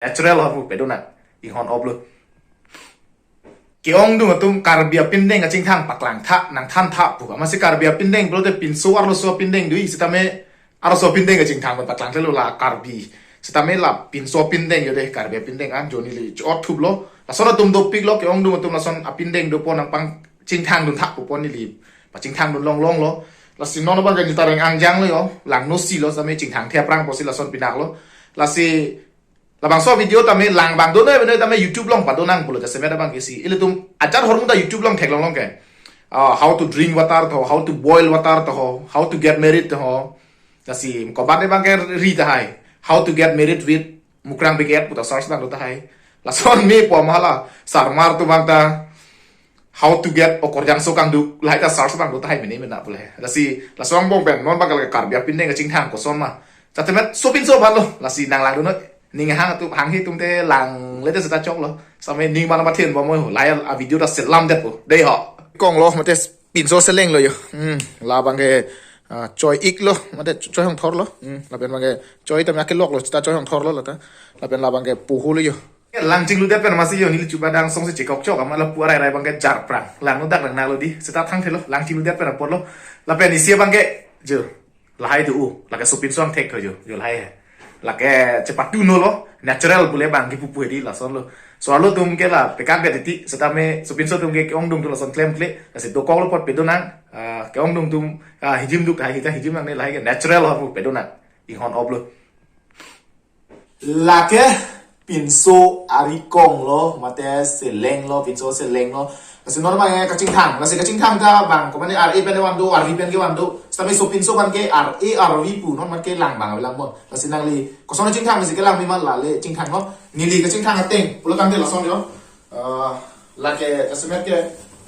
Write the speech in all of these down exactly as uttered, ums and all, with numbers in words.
natural ho pu pedonang, inghon oplo. Ke-ongdung atum Karbi apindeng kachingthang paklangtha, nangthantha pu. Amatsi Karbi apindeng pulote pinso arloso apindeng do-i, sitame arloso apindeng kachingthang pen paklangtha lo la Karbi. Sitame la pinso apindeng yo dei, Karbi apindeng an jo neli chot thuplo. Lason atum dopiklo, ke-ongdung atum lason apindeng dopo nangpangchingthangduntha pupo neli pachingthangdun longlonglo. Lasi non abang ke neli ta reng angjanglo yo, langno silo, sitame chingthangthe aphrang pusi lason pinaklo. Lasi labangso video tame lang abang donoi benoi tame YouTube along padonang pulo jasemet abang ke si. Ilitum achar ahormu ta YouTube along theklonglong ke. Ah, how to drink water to, how to boil water to, how to get married to. Lasi kobat abang ke ri tahai, how to get married with Mukrang Brigade puta search abang do tahai. Lason mepo ma la sarmar atum abang ta how to get okorjangso kangduk lahai ta search abang do tahai mene mena pule. Lasi laso angbong pen non abang ke Karbi apindeng kachingthang koson ma, jasemet sopinso aphanlo. Lasi nang langdunnon, ning hang atum hanghe atum te langle te seta choklo. Sitame ning mana mathin bomoi ho, lahai avideo ta selamdetpo dei ho. Konglo mate pinso selenglo yo. Hmm, labang ke, ah, choi-iklo, mate choi hongthorlo. Hmm, lapen abang ke choi tame akeloklo, seta choi hongthorlo lata. Lapen labang ke puhulo yo. Lang chingludet pen amatsi yo, neli chuba dang songsi chekok chok, amat lapu arairai abang ke jarprang. Langno dak lang nalo dei, seta thangthelo, lang chingludet pen apotlo. Lapen isi abang ke jo, lahai do-o, lake sopinso angthek ho jo, jo lahai he. Lake chepatu nolo, natural pule abang kipu pu dei, lasonlo. So arlo atum ke la pekan pet titi, sitame sopinso atum ke ke-ongdung atum lason klemkle, lasi dokoklo apot pedonang, ah, ke-ongdung atum, ah, hijim duk tahai, hita hijim nangne, lahai ke natural ho pu pedonang, inghon oplo. Lake pinso ari konglo, mate selenglo, pinso selenglo. Lasi non abang ke kachingthang, lasi kachingthang ta abang, komatne R A pen van do, R V pen ke van do. Sitame sopinso abang ke R A R V pu, non abang ke lang abang lang bon. Lasi nangli koson chingthang, lasi kelang mima lale chingthanglo. Neli kachingthang ateng pulo tangte lason yo. Ah, lake jasemet ke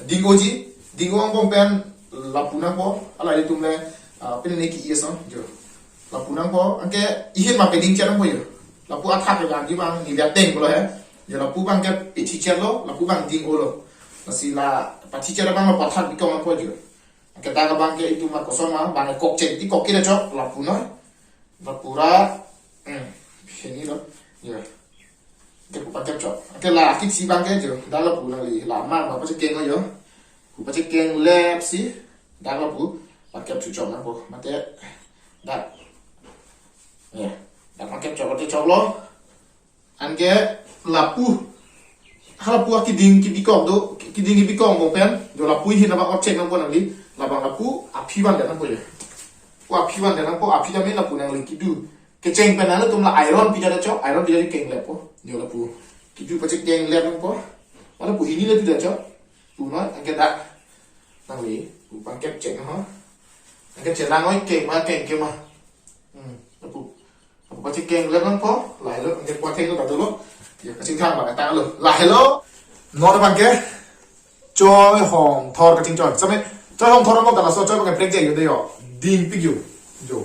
ding-oji, ding-o angbong pen lapu nangpo, alai atum le, ah, pine ne ki-i ason jo. Lapu nangpo, anke ihin ma peding chet nangpo yo. Lapu athak yo kan di abang, neli ateng pulo he. Jo lapu abang ke pethi chetlo, lapu abang ding-olo. Lasi la pathi chet abang lapu athak bikong nangpo jo. Anke dak abang ke itum ma koson ma, abang ke kok chet, ti kok kira chok, lapu no. Lapu ra, hmm, sini lo. Ya. Anke pu pakep chok. Anke la kithi abang ke jo, dak lapu nangli, la ma ma pachekeng yo. Pu pachekeng lep si, dak lapu pakep chu chok nangpo. Mate, dak. Ya, dak pakep chok, pakep choklo. Anke lapu, halapu akiding kibikok do, kiding kibikok angbong pen, jo lapu ihin abang ot chek nangpo nangli, labang lapu aphi vandet nangpo jo. Pu aphi vandet nangpo, aphi tame lapu nangli kidu. Kecheng pen nangtum la iron pija da chok, iron pija keng lep po, jo lapu. Kidu pachekeng lep nangpo, ma lapu hini le du da chok. Pu non, anke dak. Nangli, pu abang kep chek ho. Anke chelang oi keng ma, keng ke ma. Hmm, lapu. Lapu pachekeng lep nangpo, lahelo, anke pu atheng lo ta dolo. Ya, kachingthang abang tanglo, lahelo. Non abang ke choi hongthor kachingchoi. Sitame choi hongthor angbong ta laso choi abang ke prekjak yo dei yo. Dingpik yo. Jo.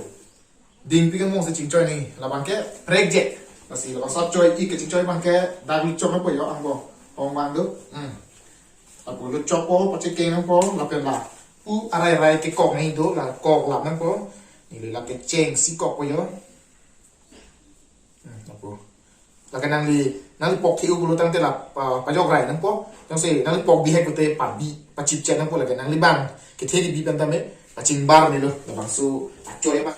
Dingpik angbong si chingchoi nangji. Labang ke prekjak. Lasi labangso choi-ik kachingchoi abang ke dak lut chok nangpo yo angbong. Hong abang do. Hmm. Lapu lut chokpo, pachekeng nangpo, lapen lapu arairai kekok nangji do, la kok lap nangpo. Neli la kecheng si kokpo yo. Hmm, lapu. Lake nangli, nangli pok the-o pulo tangte la, pa, pajok rai nangpo. Jongsi nangli pok bihek pute pabi, pachipchet nangpo, lake nangli abang kethe kebi pen tame pachingbar nelo, labangso achoi abang.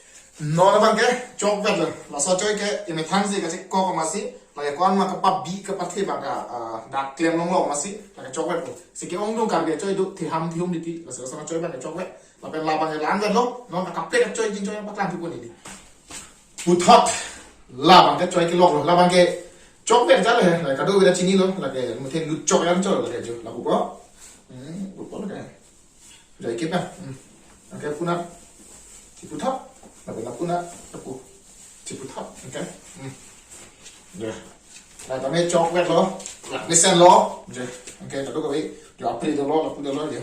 Non abang ke chokvetlo, laso achoi ke emethang si kachekok amatsi, lake ko-an ma kapabi kapathe abang ke, ah, dak klem longlong amatsi, lake chokvetpo. Si ke-ongdung Karbi achoi do, theham thehum titi, laso laso achoi abang ke chokvet. Lapen labang ke langvetlo, non akaprek achoi chingchoi abang paklang thupo neli. Puthot, labang ke choi keloklo, labang ke chokvet jalo he, la kadokave ta chinilo, lake muthe lut chok yan chok lake jo, lapu po. Hmm, lapu po lake. Jai ke pa. Hmm. Anke pu nat. Chiputhot. Lapen lapu nat, lapu. Chiputhot, anke. Hmm. Ya. La tame chokvetlo, la mesenlo. Ya. Anke kadokave, jo apri dolo, lapu dolo, ya.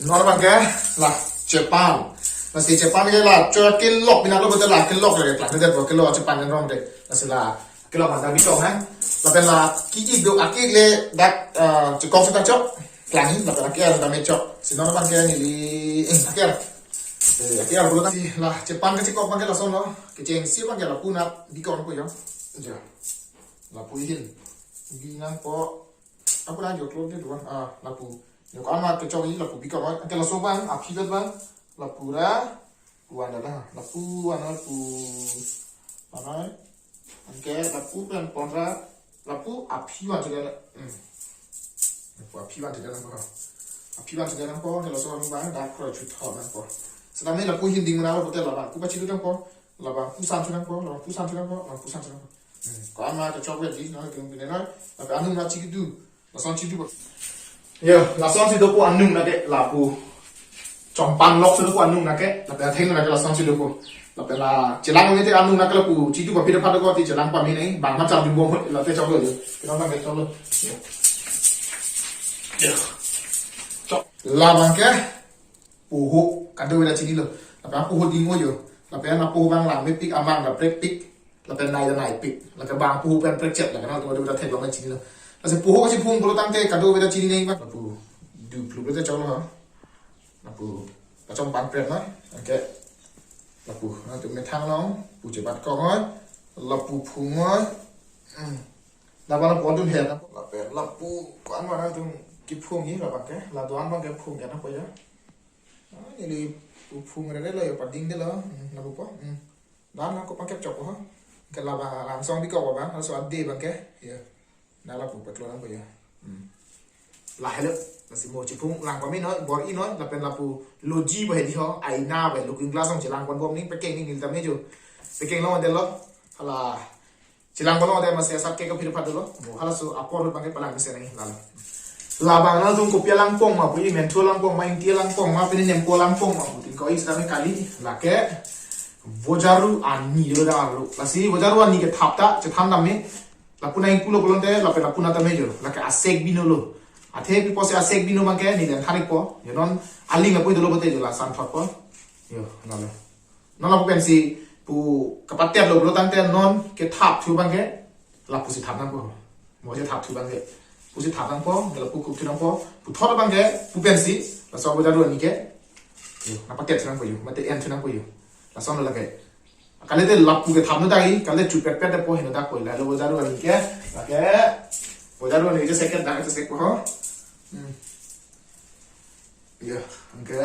Non abang ke la chepan. Lasi chepan ke la choi kelok binaklo, betul la kelok le, la betul kelok chepan kan rong de. Lasi la kelok manda bitong ha. Lapen la ki-ik do, aki le dak, eh, chekok seta chok. Klang, lapen aki ar tame chok. Si non abang ke neli, eh, aki ar. Eh, aki ar pulo kan si la chepan kachekok abang ke lasonlo. Kecheng si abang ke lapu nat bikong po yo. Ja. Lapu ihin. Bi nangpo. Apura jo klot de duan. Ah, lapu. Jo ko-an ma kechok i lapu bikok oi. Anke laso abang, aphi abang. Lapu ra. Kuan dah. Lapu, anu, lapu. Mana? Anke lapu pen pon ra. Lapu aphi abang sudah. Hmm. Lapu aphi abang sudah nangpo. Aphi abang sudah nangpo. Anke laso abang dak kroi chu thot nangpo. Setame lapu hinding mana lapu te labang. Ku pachi tu nangpo. Labang pusan chu nangpo, labang pusan chu nangpo, labang pusan chu nangpo. Hmm. Ko-an ma kechok vet di, no, kung pine no. Lapen anung na chiki du. Lason chiki du. Yo, lason si dopo anung nake lapu. Chompan lok si dopo anung nake, lapen atheng nake lason si dopo. Lapen la chelang ni te anung nake lapu chiki du papi dapat ko ti chelang pami ni, bang ma cham di bom la te chok lo. Kena bang ke chok lo. Yo. Yo. Chok. Labang ke puho, kadokave ta chinilo. Lapen puho ding o yo. Lapen puho abang langmepik, amang kaprek pik. Lapen nai ta naipik. Lapen bang puho pen prekchet, lapen nangtum kadokave ta theklong chinilo. Lasi puho kachiphung pulo tangte kadokave ta chini nang bang. Lapu du plu ta chok lo ha. Lapu pachompan prek na. Anke. Lapu nangtum methang long, pu chebat kong oi. Lapu phung oi. Hmm. Lapu lapu dun he na. Lapen lapu ko-an ma nangtum kiphung i labang ke. La do-an abang ke phung ke nangpo ya. Ah, neli uphung rere lo ya, pading de lo. Hmm, lapu po. Hmm. Dan nangko pangkep chok ho. Ke labang langsong bikok abang, laso ade abang ke. Ya. Na lapu peklo nangpo ya. Hmm. La helo, lasi mo chiphung lang pami no, bor-i no, lapen lapu loji ba hedi ho, aina ba, looking glass along chelang pon bom ni, pekeng ni neli tame jo. Pekeng lo de lo. Hala. Chelang pon lo de masi asap ke ko phir phat lo. Mo halaso apor abang ke palang mesen nang lalo. Labang nangtum kopi alang pong ma, pu i menthu alang pong ma, ingti alang pong ma, pini nempo alang pong ma, pu tin ko i setame kali, lake vojaru ani lo da lo. Lasi vojaru ani kethap ta, chethan tame. Lapu nang ingku lo pulote, lapen lapu na tame jo. Lake asek bino lo. Athe pi pusi asek bino abang ke, neli than ikpo. Yo non aling lapu dolo bote jo la san thot po. Yo, lalo. Non lapu pensi pu kapatet lo pulo tangte non kethap thu abang ke lapu si thap nangpo. Mo si thap thu abang ke. Pu si thap nangpo, lapu kup thu nangpo. Puthot abang ke, pu pensi, laso vojaru ani ke. Yo, nangpatet thu nangpo yo, mate en thu nangpo yo. Lason lo lake. Kali te lapu kethap no dagi, kali chupet pet depo heno dak po, lalo vojaru ani ke. Lake. Vojaru ani ke seket dak sek po ho. Hmm. Ya, anke.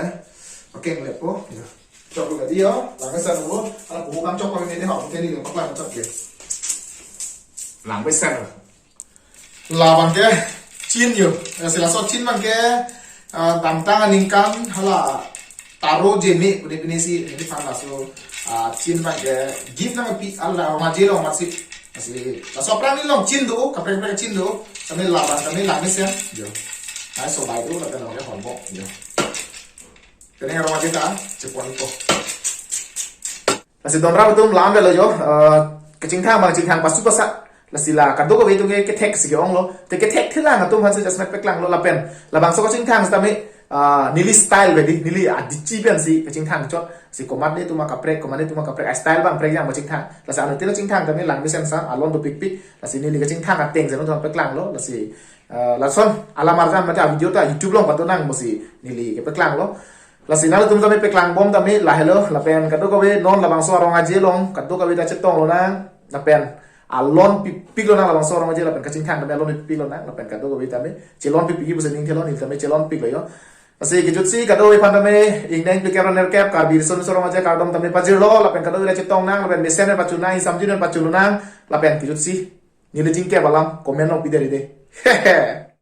Oke, ngeliat po. Ya. Chok lo tadi yo, langmesen lo. Ala puho abang chok ko ini ho, mungkin ini paklang chok ya. Langmesen lo. Labang ke chin yo. Ya, si laso chin abang ke, ah, damtang aningkan hala taro jeme, pune pine si, ini phan laso, ah, chin abang ke gift nangpi, ala rong aje lo masi. Lasi, laso aphrang ni along chin do, kaprek kaprek chin do, kami labang, kami langmesen, yo. Nai so bai do, lapen labang ke horbo, yo. Kene rong aje ta, chepon ko. Lasi don ra atum lam lo yo, eh, kachingthang abang chingthang pasu pasa. Lasi la kadokave atum ke kethek si ke-ong lo, te kethek thela atum aphan si just peklang lo lapen. Labangso kachingthang setame, ah, neli style bedi, neli adichi pen si kachingthang chot. Si komat ne atum akaprek, komat ne atum akaprek, a style abang prek jang ba chingthang. Lasi ano tila chingthang tame langmesen san alon dopikpik. Lasi neli kachingthang ateng jeno atum peklang lo. Lasi, eh, lason alam arjan mate a video ta YouTube along patonang mo si neli kepeklang lo. Lasi nanglitum tame peklang bom tame lahelo lapen kadokave non labangso arong aje along kadokave ta chetong lonang lapen alon pipik lonang labangso arong aje lapen kachingthang tame alon pipik lonang lapen kadokave tame chelon pipik pusi ning thelo, neli tame chelon pik lo yo. Lasi kejut si kadokave aphan tame ingdeng pikep raner kep Karbi Riso Nimso Rong Aje kardom tame pajirlo lapen kadokave ta chetong nang lapen mesen pen pachu nang, isamjin pen pachu lonang lapen kejut si neli chingkep alam comment along pideri de. Hehe.